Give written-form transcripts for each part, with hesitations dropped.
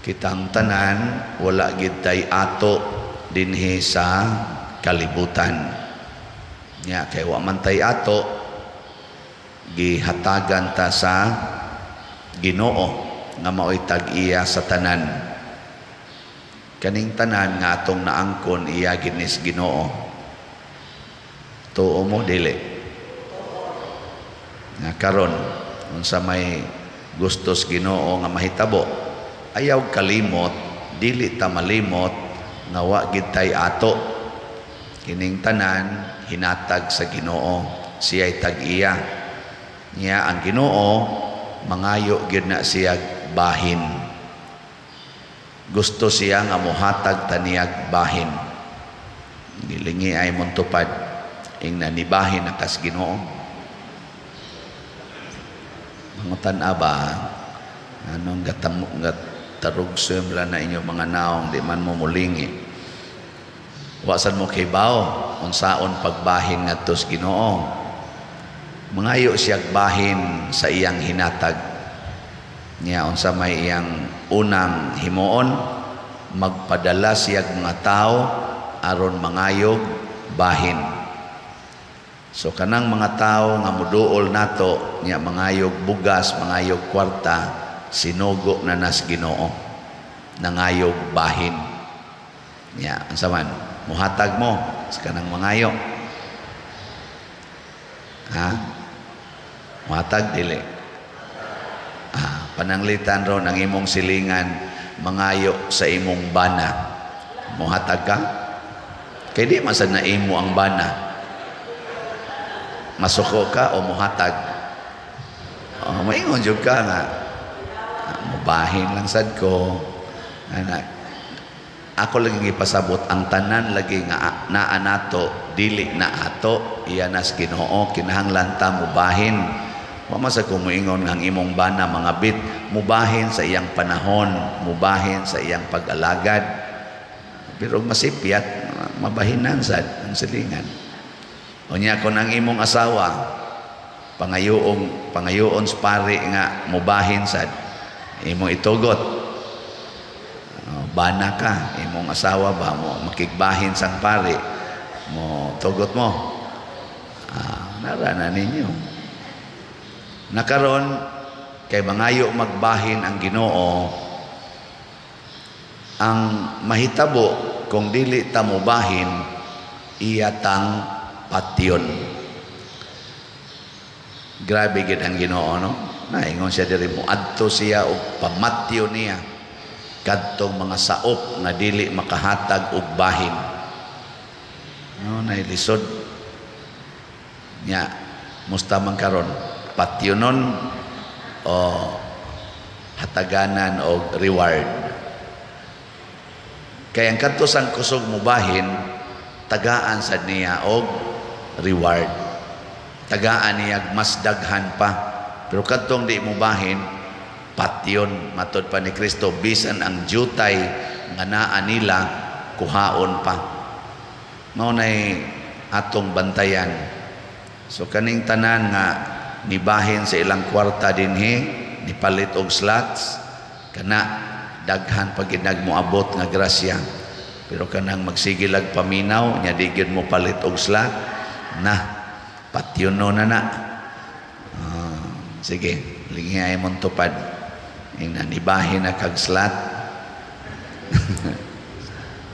Kitang tanan wala gid tay ato dinhi sa kalibutan. Nya kay wa man tay ato, gihatagan ta sa Ginoo nga maoy tag-iya sa tanan. Kaning tanan nga atong naangkon, iya ginis Ginoo. Tuo mo, dili? Nga karon, unsa may gustos Ginoo nga mahitabo, ayaw kalimot, dili ta malimot nga wa gid tay ato. Kining tanan hinatag sa Ginoo, siya'y tag-iya. Nya ang Ginoo mangayo gyud na siya bahin. Gusto siya nga mohatag taniyag bahin. Gilingi ay montupad ing nanibahin na kas Ginoo. Mangutan ba anong gatam gatarugso na inyo mga naong, di man mo mulingi. Wasan mo kibaw unsaon pagbahin ngadto sa Ginoo. Mangayo siyag bahin sa iyang hinatag. Nya unsa may iyang unang himuon? Magpadala siyag mga tao aron mangayog bahin. So kanang mga tao nga muduol nato nya mangayog bugas, mangayog kwarta, sinugo na nas Ginoo, nangayog bahin. Nya unsa man muhatag mo sa kanang mangayo? Ha, muhatag, dili? Ah, pananglitan ron ang imong silingan mangayo sa imong bana, muhatag ka? Kay di man sad na imo ang bana. Masuko ka o muhatag? Oh, maingon jud ka nga mubahin lang sad ko, anak. Ako lagi gipasabot, ang tanan lagi nga naa nato dili na ato, iya nas Ginoo. Kinahanglan ta mubahin. Wa man sa ko moingon nga ang imong bana mga bit, mubahin sa iyang panahon, mubahin sa iyang pag-alagad, pero masipyat, mabahinan sad ang silingan. Unya kon ang imong asawa pangayoong pangayoon sa pari nga mubahin sad, imong itugot? Oh, bana ka, imong asawa ba mo makigbahin sang pari, mo tugot mo? Ah, nara na ninyo. Nakaron kay mangayo magbahin ang Ginoo, ang mahitabo kung dili ta mobahin, iya tang patyon. Grabe gid ang Ginoo, no? Naingon siya diri, moadto siya og pamatyo niya kadtong mga saop nga dili makahatag og bahin. No, nailisod. Nya musta man karon, patyonon o hataganan og reward? Kay ang kadto sang kusog mubahin, tagaan sad niya og reward, tagaan niya mas daghan pa. Pero kadtong di mubahin, patyon. Matod pa ni Kristo, bisan ang jutay nga naa nila kuhaon pa. Mao nay atong bantayan. So kaning tanan nga nibahin sa ilang kwarta dinhi, nipalit og slots kana, daghan pa gid moabot nga grasya. Pero kanang magsigilag paminaw nya di gyud mo palit og slot na, patyono na na. Sige, lingi ay mong tupad ing nanibahin na kag slot.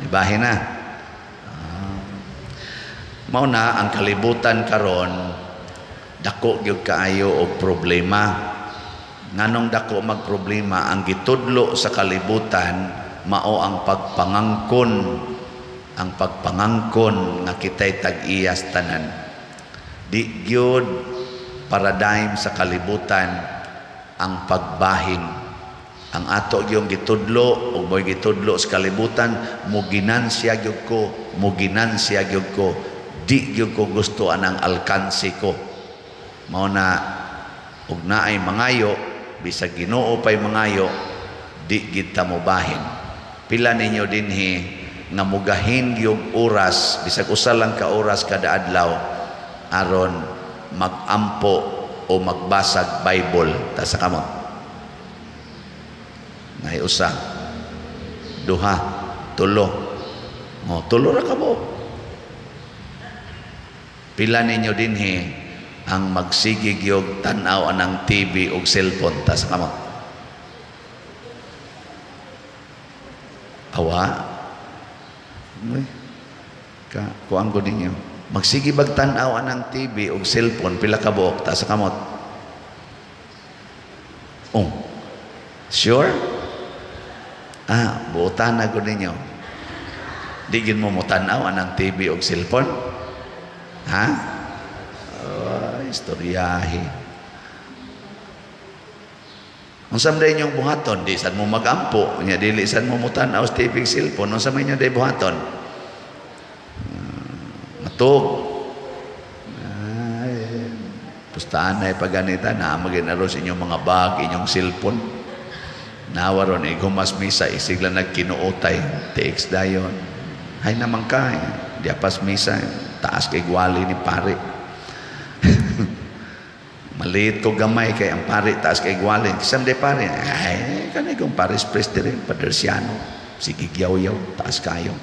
Nibahin na. Mao na ang kalibutan karon dako gyud kaayo og problema. Nganong dako magproblema? Ang gitudlo sa kalibutan mao ang pagpangangkon, ang pagpangangkon nga kitay tag-iyas tanan. Di gyud paradigm sa kalibutan ang pagbahin. Ang ato gyud gitudlo ug mo'y gitudlo sa kalibutan, mo ginansya gyud ko, mo ginansya gyud ko, di gyud ko gusto anang alkansi ko. Mao na ug naay mangayo, bisag Ginoo pay mangayo, di gid ta mobahin. Pila ninyo dinhi nga mugahin gyud oras, bisag usa lang ka oras kada adlaw, aron magampo o magbasag Bible? Ta sa kamot. Nay usa. Duha, tulo. Oh, tulo ra ka buok. Pila ninyo dinhi ang magsige gyud tan-aw anang TV ug cellphone? Taas kamot. Awa. Uy. Ka kuan ko ninyo. Magsige bag tan-aw anang TV ug cellphone, pila ka buok? Taas kamot. Oh. Sure? Ah, buotan na gud ninyo. Di gyud mo motan-aw anang TV ug cellphone? Ha? Oh, istoryahe. Unsa man inyong buhaton? Di sad mo magampo, nya dili sad mo motan-aw sa TV ug cellphone. Unsa man inyong day buhaton? Matug. Ay, pustahan na ipaganita na maginaros inyong mga bag, inyong cellphone. Nawaron igumas misa isigla nagkinuotay TX dayon. Hay naman ka, di apas misa, taas kay gwali ni pare. Maliit ko gamay kay ang pare taas kay gwali. Kisam de pare. Ay, kanay kong pares priest rin, Padersiano. Sige gyaw-yaw, taas kayo.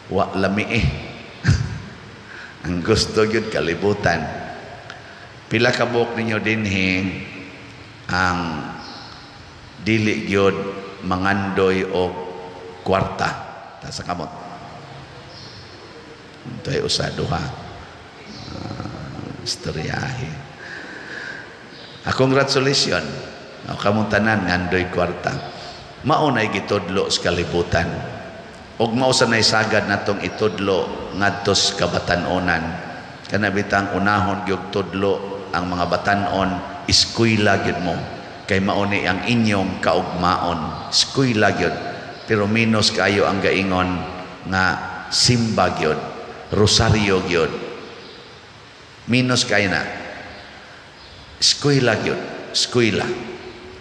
Wa lami eh. Ang gusto gyud kalibutan. Pila ka buok ninyo dinhi ang dili gyud mangandoy og kwarta? Taas sa kamot. Ito ay usa, duha. Istoryahe. Congratulations. O, kamong tanan ngandoy kwarta. Mao nay gitudlo sa kalibutan. Og mao sa nay sagad natong itudlo ngadto sa kabatan-onan. Kana bitang unahon gyud tudlo ang mga batan-on, eskwela gyud mo. Kay mao ni ang inyong kaugmaon. Eskwela gyud. Pero minus kayo ang gaingon nga simba gyud, rosaryo gyud. Minus kayo na. Eskwela gyud, eskwela.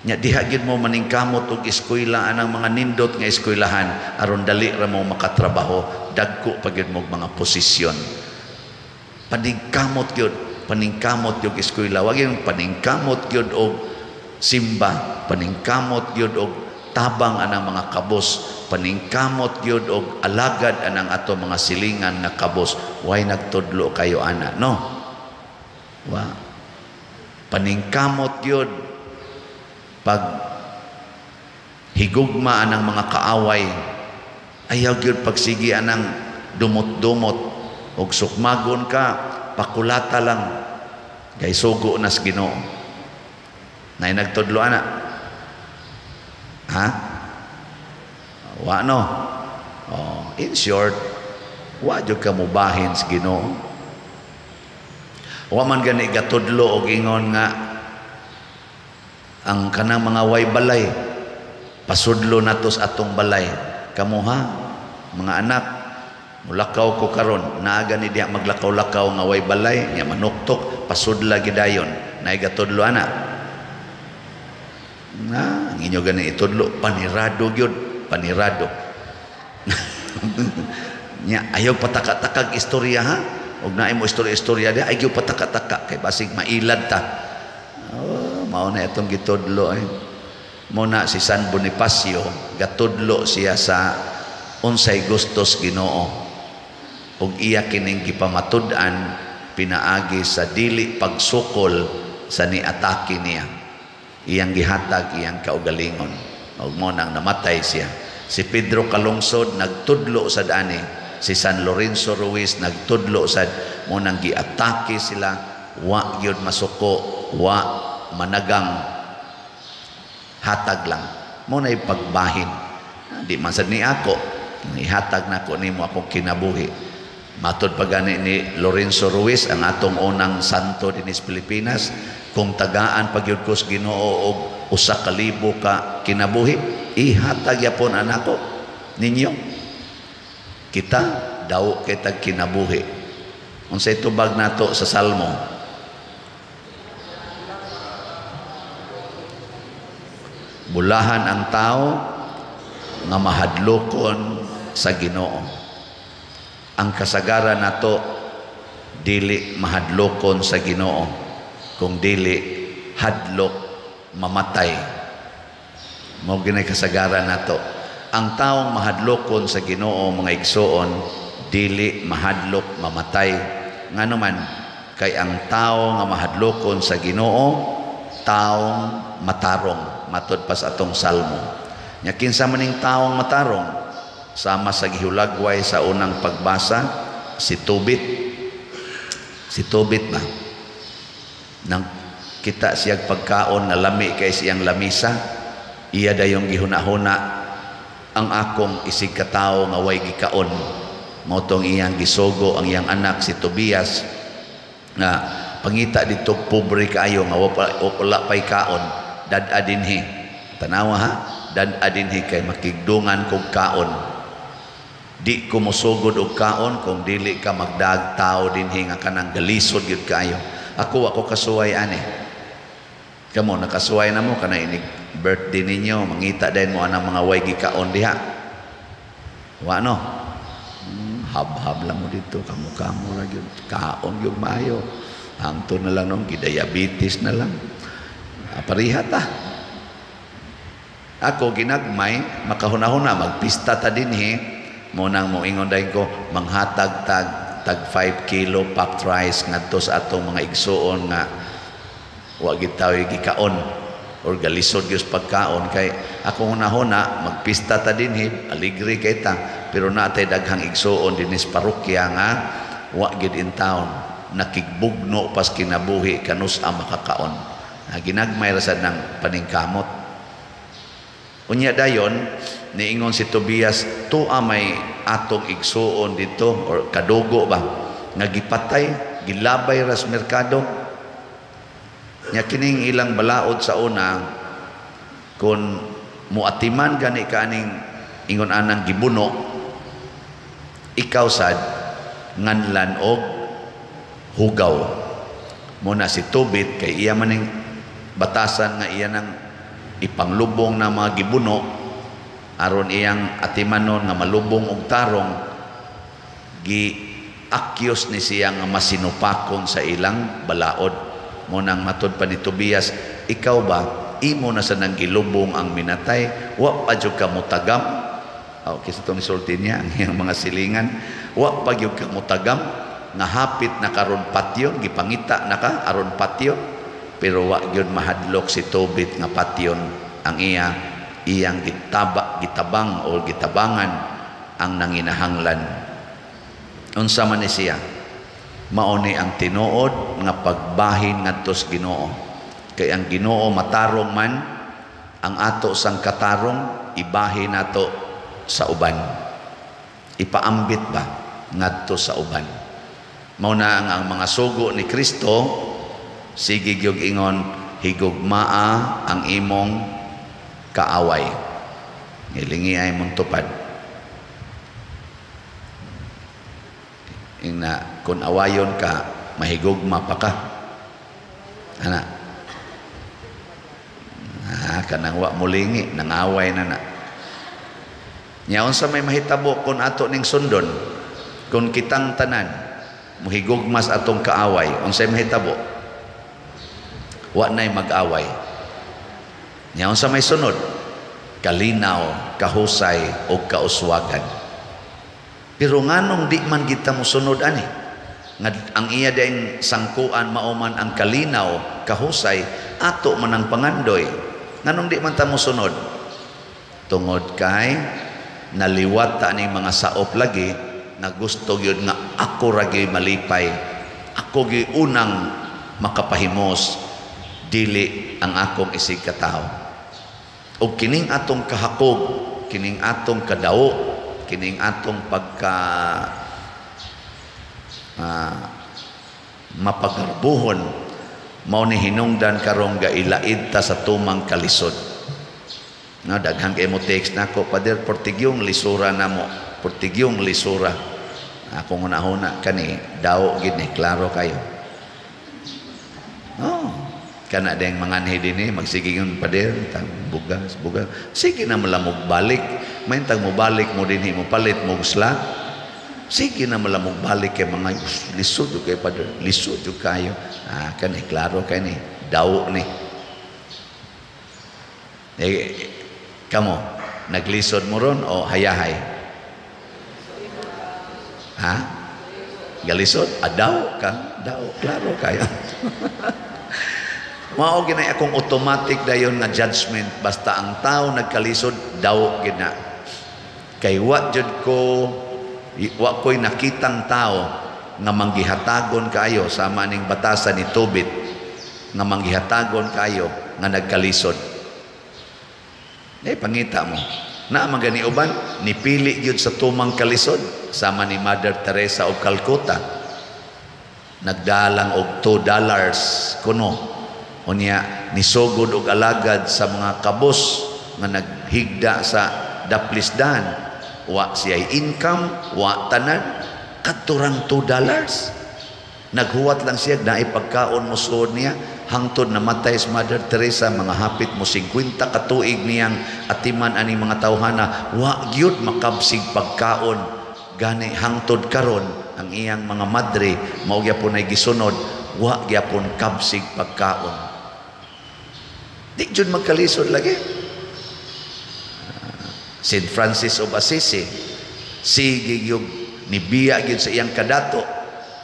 Nya diha gyud mo maningkamot og eskwela anang mga nindot nga eskwelahan aron dali ra mo makatrabaho, dagko pa gyud mo mga posisyon. Paningkamot gyud, paningkamot gyud eskwela, wag yung paningkamot gyud og simba, paningkamot gyud og tabang anang mga kabos, paningkamot gyud og alagad anang ato mga silingan nga kabos. Way nagtudlo kayo ana, no? Wa. Paningkamot gyud pag higugma anang mga kaaway, ayaw gyud pagsigi anang dumot-dumot og sukmagon ka, pakulata lang kay sugo nas Ginoo. Nay nagtudlo ana? Ha? Wa no? Oh, in short, wa jud ka mubahin sa Ginoo. Wa man gani gatudlo og ingon nga ang kanang mga way balay pasudlo nato sa atong balay. Kamuha mga anak, mulakaw ko karon, naa gani diha maglakaw-lakaw nga way balay nya manuktok, pasudla gidayon. Nay gatudlo ana? Na, ang inyo gani itudlo panirado gyud, panirado. Nya ayaw pataka-takag istorya ha. Og naay mo istorya-istorya diha, ayaw pataka-taka kay basig mailad ta. Oh, mao na itong gitudlo eh. Mo na si San Bonifacio gatudlo siya sa unsay gustos Ginoo. Og iya kining gipamatud-an pinaagi sa dili pagsukol sa niatake niya. Iyang gihatag iyang kaugalingon. Og mo nang namatay siya. Si Pedro Calungsod nagtudlo sad ani. Si San Lorenzo Ruiz nagtudlo sad, mo nang giatake sila, wa gyud masuko, wa managang, hatag lang. Mo nay pagbahin. Di man sad ni ako, ihatag nako nimo akong kinabuhi. Matod pa gani ni Lorenzo Ruiz, ang atong unang santo dinhi sa Pilipinas, kung tagaan pa gyud ko sa Ginoo og 1,000 ka kinabuhi, ihatag yapon anako ninyo. Kita daw kay tag kinabuhi. Unsay tubag nato sa Salmo? Bulahan ang tao nga mahadlokon sa Ginoo. Ang kasagaran nato dili mahadlokon sa Ginoo, kung dili hadlok mamatay. Mao ginay kasagaran nato. Ang taong mahadlokon sa Ginoo, mga igsoon, dili mahadlok mamatay. Ngano man? Kay ang tao nga mahadlokon sa Ginoo, taong matarong, matod pa sa atong salmo. Nya kinsa maning taong matarong? Sama sa gihulagway sa unang pagbasa, si Tobit. Si Tobit ba? Nang kita siyag pagkaon nga lami kay siyang lamisa, iya dayong gihuna-huna, "Ang akong isig katawo nga way gikaon." Mao tong iyang gisugo ang iyang anak si Tobias nga pangita dito pobre kaayo nga wala pay kaon, dad-a dinhi. Tanawa ha, dad-a dinhi kay makigdungan kog kaon. Di ko mosugod og kaon kung dili ka magdag tao dinhi nga kanang galisod gyud kaayo. Ako, ako kasuway ani. Kamo, nakasuway na mo kana inig birthday ninyo, mangita dayon mo anang mga way gikaon diha? Wa, no? Hab-hab lang mo dito, kamo-kamo ra gyud, kaon gyud maayo. Hangtod na lang nung gidiabetes na lang. Ah, pareha ta. Ako ginagmay makahuna-huna, magpista ta dinhi, mo nang moingon dayon ko manghatag tag tag 5 kilo packed rice ngadto sa atong mga igsuon nga wa gid gikaon or galisod gyud pagkaon, kay ako hunahuna, magpista ta dinhi, aligre kay ta, pero natay daghang igsuoon dinhi sa parokya nga wa gid in town, nakigbugno pas kinabuhi kanus ang makakaon. Na ginagmay ra sad ng paningkamot. Unya dayon niingon si Tobias, "Tua may atong igsuon dito or kadugo ba nga gipatay, gilabay ras merkado." Nya kining ilang balaod sa una, kung muatiman gani ka aning ingon anang gibuno, ikaw sad nganlan og hugaw. Muna si Tobit, kay iya maning batasan nga iya nang ipanglubong na mga gibuno aron iyang atimanon nga malubong og tarong, gi akyos ni siya nga masinupakon sa ilang balaod. Mo nang matod pa ni Tobias, "Ikaw ba, imo na sa nang gilubong ang minatay, wa pa jud ka mutagam?" Oh, kisa itong isulti niya ang iyang mga silingan, "Wa pa gyud ka mutagam nga hapit na karon patyon, gipangita na ka aron patyon." Pero wa gyud mahadlok si Tobit nga patyon ang iya iyang gitaba, gitabang o gitabangan ang nanginahanglan. Unsa man ni siya? Mao ni ang tinuod nga pagbahin ngadto sa Ginoo, kay ang Ginoo matarong man. Ang ato sang katarong ibahin nato sa uban, ipaambit ba ngadto sa uban. Mao na ang mga sugo ni Kristo sige gyud ingon, "Higugmaa ang imong kaaway." Ngilingi ay mong tupad. Ingna kung awayon ka, mahigugma pa ka ana? Ah, kanang wa mulingi, nangaway na na. Nya unsa may mahitabo kung ato ning sundon? Kung kitang tanan muhigugmas atong kaaway, unsay mahitabo? Wa nay mag-away. Nya unsa may sunod? Kalinaw, kahusay o kauswagan. Pero nganong di man kita mosunod ani? Nga ang iya ding sangkuan mao man ang kalinaw, kahusay, ato man ang pangandoy. Nganong di man ta mosunod? Tungod kay naliwat ta ning mga saop lagi nga gusto gyud nga ako ra gyud malipay. Ako gyud unang makapahimos, dili ang akong isig katawo. Og kining atong kahakog, kining atong kadawo, kining atong pagka mapagarbuhon, mao ni hinungdan karong gailaid ta sa tumang kalisod. No, daghan kay mo text nako, "Pader, portigyong lisura namo, portigyong lisura." Akong hunahuna, kani daw gid ni, klaro kayo. Oh, kana ding manganhi dinhi magsigingon, "Pader, tag bugas, bugas." Sige na malamog balik. Maintag mo balik mo dinhi, mo palit mo sla. Sige na malamog balik kay mga lisod jud kay, pader, lisod jud kayo. Ah, kani klaro kani daw ni. Eh, Kamo, naglisod mo ron o hayahay? Ha? Galisod? Adaw ka? Daw, klaro kayo. Mao ginay akong automatic dayon nga judgment, basta ang tao nagkalisod, daw gina. Kay wa jud ko, wa ko'y nakitang tao nga manggihatagon kaayo sama ning batasan ni Tobit, nga manggihatagon kaayo nga nagkalisod. Eh, pangita mo. Na man gani uban nipili gyud sa tumang kalisod sama ni Mother Teresa of Calcutta. Nagdalang og $2 kuno. Unya nisugod og alagad sa mga kabos nga naghigda sa daplisdan. Wa siya income, wa tanan, kadturang $2. Naghuwat lang siya, naay pagkaon mo suod niya, hangtod namatay si Mother Teresa, mga hapit mo 50 katuig niyang atiman ani mga tawhana, wa gyud makabsig pagkaon. Gani hangtod karon ang iyang mga madre mao gyapon ay gisunod, wa gyapon kabsig pagkaon. Di jud magkalisod lagi. Saint Francis of Assisi, sige gyud nibiya gyud sa iyang kadato,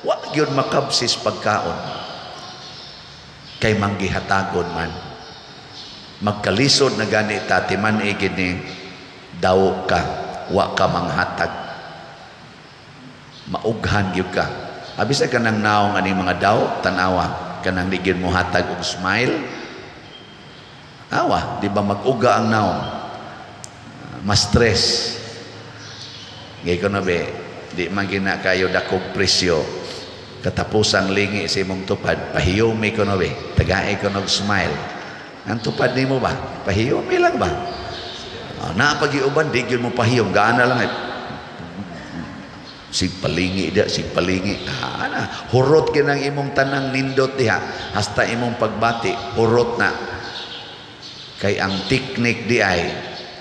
wa gyud makabsis pagkaon. Kay manggihatagon man. Magkalisod na gani ta, timan gid ni daw ka, wa ka manghatag. Maughan gyud ka. Abi sa kanang naong ani mga daw, tan-awa kanang di gyud mo hatag og smile. Awa, di ba mag-uga ang naong? Ma-stress. Ngay ko na be, di man gina kayo dakog presyo. Katapusang lingi sa imong tupad, pahiyumi ko na be, tagae ko nog smile. Ang tupad nimo ba? Pahiyumi lang ba? Oh, napagiuban, di gyud mo pahiyom, gaana lang eh. Sig palingi dia, sig palingi. Ah, na, hurot kinang imong tanang nindot diha, hasta imong pagbati, hurot na. Kay ang teknik di ay,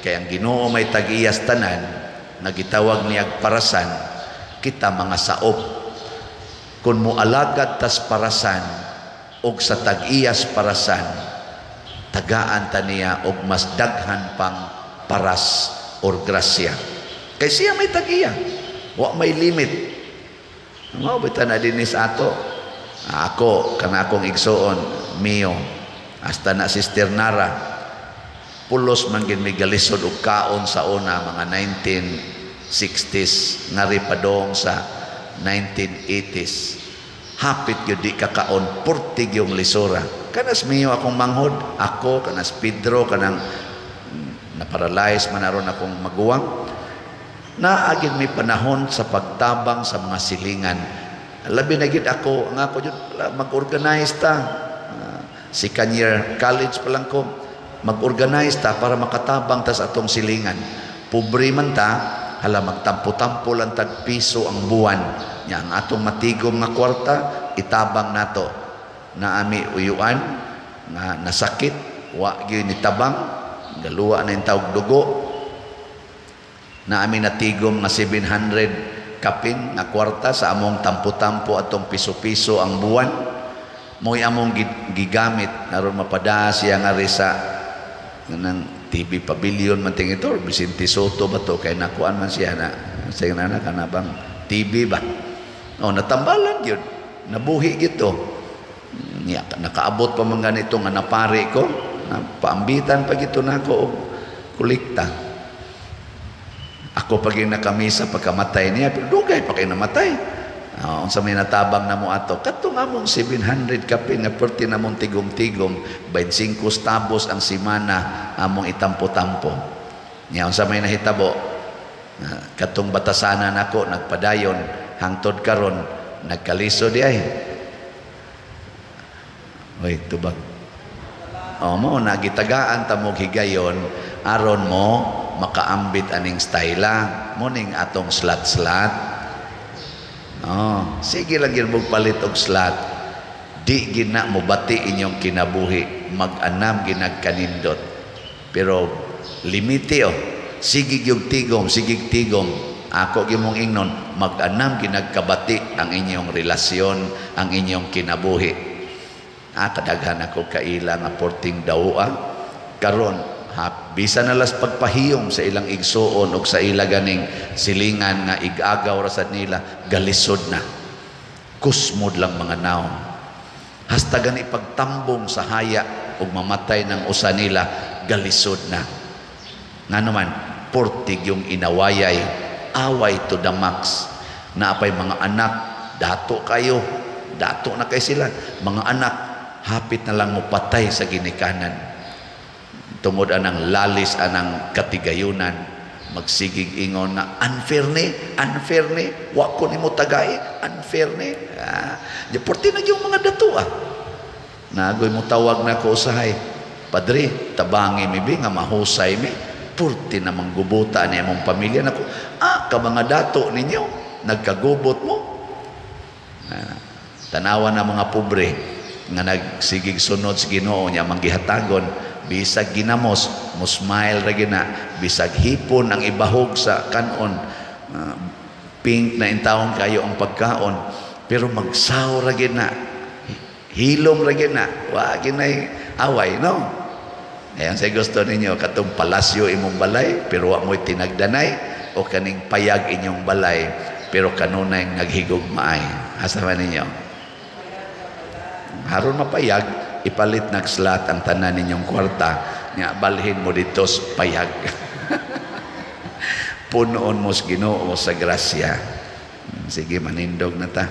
kay ang Ginoo may tag-iyas tanan, nagitawag niyag parasan, kita mga saop. Kung mo alagad tas parasan, og sa tag-iyas parasan, tagaan ta niya og mas daghan pang paras or grasya. Kay siya may tag-iya, wa may limit. Mao bita na dinis ato. Ako, kana akong igsuon, mio, hasta na Sister Nara, pulos man gid may galisod og kaon sa una, mga 1960s, ngari padong sa 1980s. Hapit gyud di kakaon, purtig yung lisura. Kanas mio akong manghod, ako, kanas Pedro, kanang naparalyze man aron akong maguwang. Naagin may panahon sa pagtabang sa mga silingan. Labi na gid ako, ang ako jud mag-organize ta. Second year college pa lang ko, mag-organize ta para makatabang ta sa atong silingan. Pobre man ta, hala magtampo-tampo lang tag piso ang buwan. Nya ang atong matigom nga kwarta itabang nato. Naami uyuan nga nasakit, wa gyud nitabang, galuwa na yung tawag dugo. Naami natigom nga 700 kapin nga kwarta sa among tampo-tampo atong piso-piso ang buwan. Mo'y among gigamit aron mapada siya nga sa ng TV Pavilion man ting ito, or Vicente Soto ba to, kay nakuan man siya na sa nana kanabang TV ba. O natambalan gyud, nabuhi gito. Nya nakaabot pa man ganito nga napari ko, paambitan pa gito nako og kolekta. Ako pag nakamisa pagkamatay niya, pero dugay pa kay namatay. Unsa may natabang na mo ato, kadtong among 700 kapin nga perti namong tigom-tigom, 25 tabos ang simana among itampo-tampo. Nya unsa may nahitabo, katong batasanan nako nagpadayon hangtod karon nagkaliso di ay. Oy, tubag. O mo na gitagaan ta mo higayon aron mo makaambit aning styla mo ning atong slat-slat. Oh, sige lang gyud mo palit og slat. Di gina mo bati inyong kinabuhi, mag-anam ginagkanindot. Pero limite oh. Sige gyud tigom, sige tigom. Ako gyud mong ingnon, mag-anam ginagkabati ang inyong relasyon, ang inyong kinabuhi. Ah, kadaghan ako kaila nga porting dawa. Karon Ha, bisan na las pagpahiyom sa ilang igsuon og sa ila ganing silingan nga igagaw ra sad nila, galisod na. Kusmod lang mga naong. Hasta gani pagtambong sa haya og mamatay ng usa nila, galisod na. Ngano man, purtig yung inawayay, away to the max. Naapay mga anak, dato kayo, dato na kay sila. Mga anak, hapit na lang mo patay sa ginikanan. Tungod anang lalis anang katigayunan, magsigig ingon nga unfair ni, unfair ni, wa ko nimo tagay, unfair ni. Ah, di porti na yung mga dato ah. Nagoy mo tawag na ko usahay. "Padre, tabangi mi bi nga mahusay mi. Purti na manggubuta ni among pamilya nako." "Ah, ka mga dato ninyo, nagkagubot mo." Ah, tanawa na mga pobre nga nagsigig sunod sa Ginoo niya manggihatagon, bisag ginamos mo smile ra gina, bisag hipon ang ibahog sa kanon, pink na intawon kayo ang pagkaon, pero magsaw ra gina, hilom ra gina, wa ginay away, no? Ayan, sa gusto ninyo, katong palasyo imong balay pero wa mo'y tinagdanay, o kaning payag inyong balay pero kanunay naghigugmaay? Asa man ninyo? Haron mapayag, ipalit nag-slot ang tanan ninyong kwarta nga balhin mo dito sa payag. Punoon mo sa Ginoo sa grasya. Sige, manindog na ta.